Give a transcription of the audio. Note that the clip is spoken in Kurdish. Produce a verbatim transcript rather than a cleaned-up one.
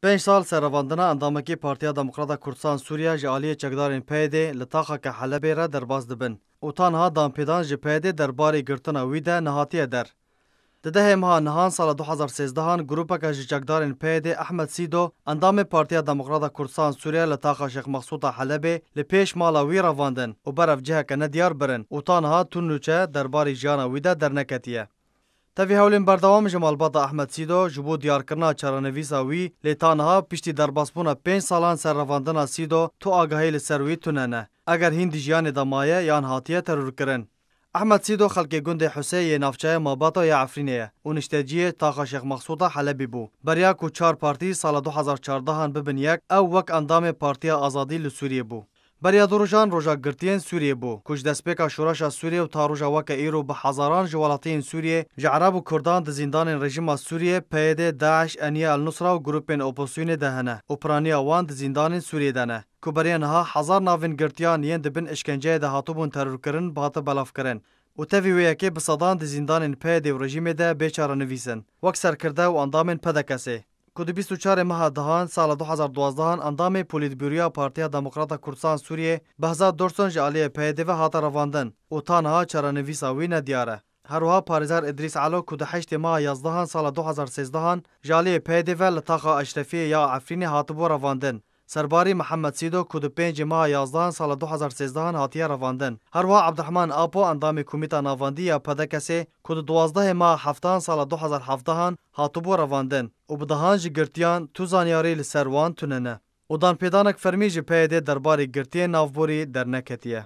Pênc sal ser revandina endamekî Partiya Demokrata Kurdistan Sûriye ji aliyê çekdarên P Y D'ê li taxa ke Helebê re derbas dibin û ta niha danpêdan ji P Y D'ê derbarê girtina wî de nehatiye der. Di dehê meha nihan sala du hazar sêzdehan grûpeke ji çekdarên P Y D'ê Ehmed Sîdo, endamê Partiya Demokrata Kurdistan Sûriye li taxa Şêx Mexsûta Helebê li pêş mala wî revandin û berev ciheke nediyar birin û ta niha tu nûçe derbarê jiyana wî de derneketiye. Tevî hewlên berdewam ji malbata Ehmed Sîdo ji bo diyarkirina çarenivîsa wî, lê ta niha piştî derbasbûna pênc salan ser revandina Sîdo tu agahî li ser wî tune ne. Eger hîn di jiyanê de maye yan hatiye terorkirin. Ehmed Sîdo xelkê gundê Husê yê navçeya Mabata ya Efrînê ye û nişteciyê taxa Şêx Mexsûda Helebî bû. Beriya ku çar partî sala du hazar çardehan bibin yek, ew wek endamê Partiya Azadî li Sûriyê bû. Beriya du rojan roja girtiyên Sûriyê bû, ku ji destpêka şoreşa Sûriyê û ta roja weke îro bi hezaran ji welatiyên Sûriyê, ji Ereb û Kurdan di zîndanên rejîma Sûriyê, P Y D, DAIŞ, Eniye El Nusra û grûpên opozisyonê de hene û piraniya wan di zîndanên Sûriyê de ne, ku beriya niha hezar navên girtiyan yên di bin işkenceyê de hatibûn terorkirin, bihate belavkirin û tevî wê yekê bi sedan di zîndanên P Y D û rejîmê de bê çarenivîs in, wek serkirde û endamên P D K S'ê. Ku di bîst û çarê meha dehan sala du hazar duwazdehan endamê Polîtbûroya Partiya Demokrata Kurdistan Sûriyê Behzat Dorson ji aliyê P Y D ve hate revandin û ta niha çarenivîsa wî nediyar e. Her wiha parêzer Îdrîs Elo ku di heştê meha yazdehan sala du hazar sêzdehan ji aliyê P Y D ve li taxa Eşrefiyê ya Efrînê hatibû revandin, serbarî Mihemed Sîdo ku di pêncê meha yazdehan sala du hazar sêzdehan hatiye revandin. Her wiha Ebdirehman Apo endamê Komîta Navandî ya P D K S'ê ku di duwazdehê meha heftan sala du hazar hevdehan hatibû revandin û bi dehan ji girtiyan tu zanyarî li ser wan tune ne û danpêdanek fermî ji P Y D derbarê girtiyên navborî derneketiye.